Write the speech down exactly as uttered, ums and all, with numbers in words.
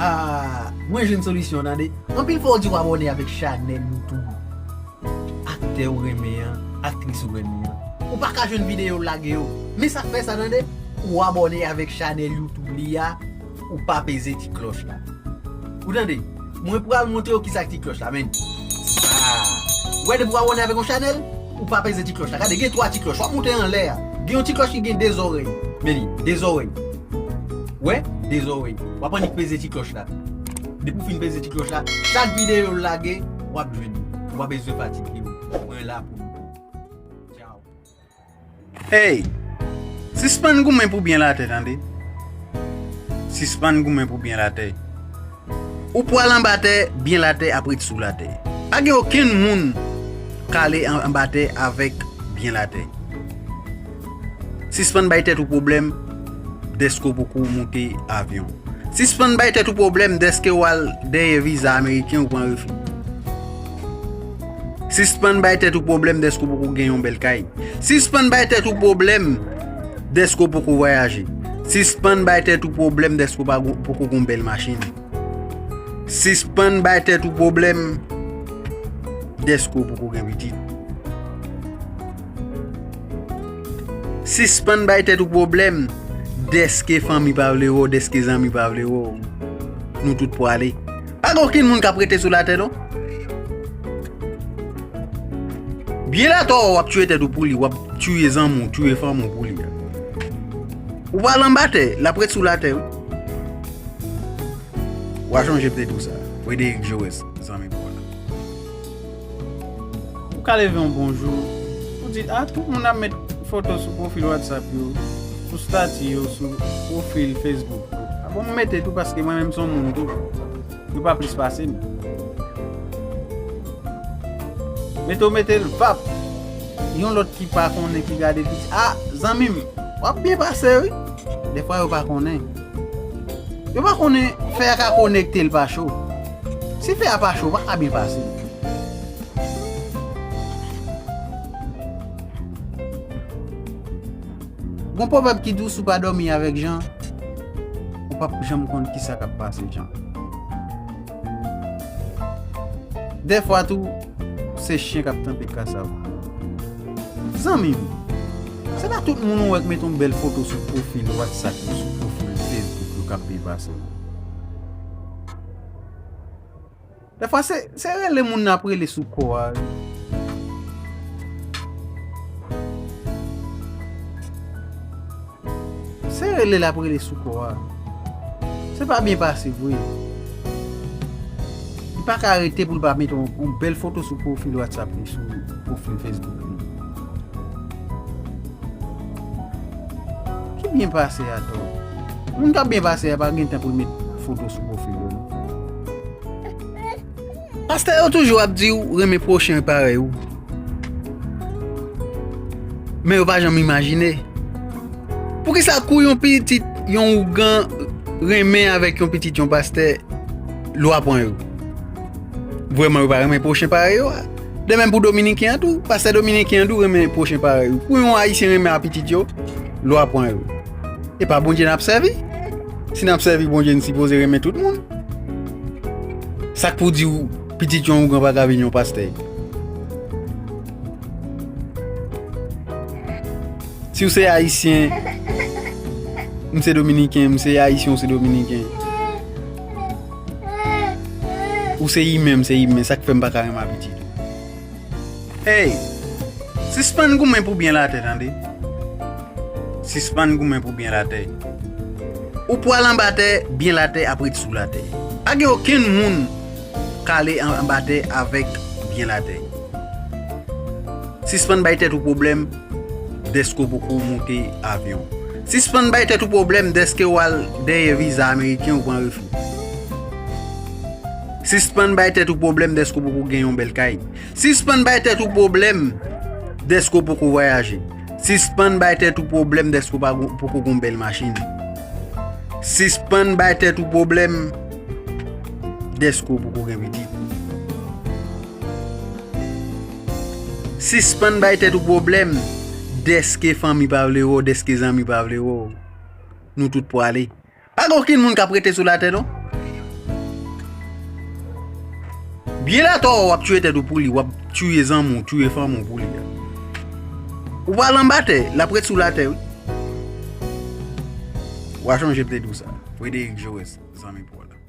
Ah, mwen jwenn solisyon, tande. Anpil fwa w di w abòne avèk chanèl YouTube aktè ou renmen an, aktris ou renmen an. Ou pa ka jwenn videyo l lage yo. Men sa k fè sa, tande, ou abòne avèk chanèl YouTube li a, ou pa peze ti klòch la. Ou tande? Mwen pral montre w kisa k ti klòch la, men. Ah, ou wè depi w abòne avèk yon chanèl, ou pa peze ti klòch la. Gade, gen twa ti klòch. W ap monte anlè a. Gen yon ti klòch ki gen de zòrèy. Men li, de zòrèy. Wè, de zòrèy. W ap annik peze ti klòch la. Depi w fin peze ti klòch la, chak videyo l lage, w ap jwenn li. Ou pa bezwen fatige w. Mwen la pou nou. Tchaw. Hey! Sispann goumen pou byen latè, tande. Sispann goumen pou byen latè. Ou pral anba tè, byen latè ap ret sou latè. Pa gen okenn moun k ale an-, anba tè avèk byen latè. Sispann bay tèt ou pwoblèm dèske w poko moute avyon. Sispann bay tèt ou pwoblèm dèske w al dèyè viza ameriken ou pran refi. Sispann bay tèt ou pwoblèm dèske w poko gen yon bèl kay. Sispann bay tèt ou pwoblèm dèske w poko vwayaje. Sispann bay tèt ou pwoblèm dèske w pa gon-, poko gon bèl machin. Sispann bay tèt ou pwoblèm dèske w poko gen pitit. Sispann bay tèt ou pwoblèm dèske fanmi pa vle wè w, dèske zanmi pa vle wè w. Nou tout pwale. Pa gen okenn moun k ap rete sou latè, non. Byen latè w ap tiye tèt ou pou li, w ap tiye zanmi w, tiye fanmi w pou li. Ou pral anba tè, l ap ret sou latè, wi. W a chonje m te di w sa. Frederick Joes, zanmi pou w la. Ou ka leve yon bon jou, ou di, "Ah, tout moun ap met foto sou pwofil WhatsApp yo, sou stati yo, sou pwofil Facebook yo. Ah bon, m mete tou paske mwen menm se yon moun tou. Yo pa plis pase m." Mete w mete l, pap. Yon lòt ki pa konnen, ki gade l, ki di, "Ah, zanmi m, w ap byen pase, wi." Dèfwa yo pa konnen. Yo pa konnen fè a ka konekte l pa cho. Si fè a pa cho, pa ka byen pase. Gon pwovèb ki di w, si w pa dòmi avèk jan, ou p ap janm konn kisa k ap pase jan. Dèfwa tou, se chen k ap tanpe kasa w. Zanmi m, se pa tout moun ou wè k mete yon bèl foto sou pwofil WhatsApp yo, sou pwofil Facebook yo k ap byen pase w. Dèfwa se, se rele moun nan ap rele sou kò a, wi. Se rele l ap rele sou kò a. Se pa byen pase vre. Li pa ka rete pou l pa mete yon, yon bèl foto sou pwofil WhatsApp li, sou pwofil Facebook li. Ki byen pase atò? Moun k ap byen pase a pa gen tan pou l met foto sou pwofil yo, non. Pastè yo toujou ap di w renmen pwochen parèy ou. Men yo pa janm imajine. Poukisa kou yon pitit yon ougan renmen avèk yon pitit yon pastè, lwa pran yo? Vrèman, yo pa renmen pwochen parèy yo a. De menm pou dominiken an tou, pastè dominiken an tou renmen pwochen parèy yo. Pou yon ayisyen renmen a pitit yo, lwa pran yo. E pa Bondye n ap sèvi? Si n ap sèvi Bondye, n sipoze renmen tout moun. Sa k pou di w pitit yon ougan pa ka vin yon pastè? Si w se ayisyen, m se dominiken, m se ayisyen, w se dominiken. Ou se imen, m se imen, sa k fè m pa ka renmen a pitit ou? Hey! Sispann goumen pou byen latè, tande. Sispann goumen pou byen latè. Ou pral anba tè, byen latè ap ret sou latè. Pa gen okenn moun k ale an-, anba tè avèk byen latè. Sispann bay tèt ou pwoblèm dèske w poko moute avyon. Sispann bay tèt ou pwoblèm dèske w al dèyè viza ameriken ou pran refi. Sispann bay tèt ou pwoblèm dèske w poko gen yon bèl kay. Sispann bay tèt ou pwoblèm dèske w poko vwayaje. Sispann bay tèt ou pwoblèm dèske w pa gon-, poko gon bèl machin. Sispann bay tèt ou pwoblèm dèske w poko gen pitit. Sispann bay tèt ou pwoblèm dèske fanmi pa vle wè w, dèske zanmi pa vle wè w. Nou tout pwale. Pa gen okenn moun k ap rete sou latè, non. Byen lè atò w ap tiye tèt ou pou li, w ap tiye zanmi w, tiye fanmi w pou li a. Ou pral anba tè, l ap ret sou latè wi. W a chonje m te di w sa. Frederic Jaures, zanmi pa w la.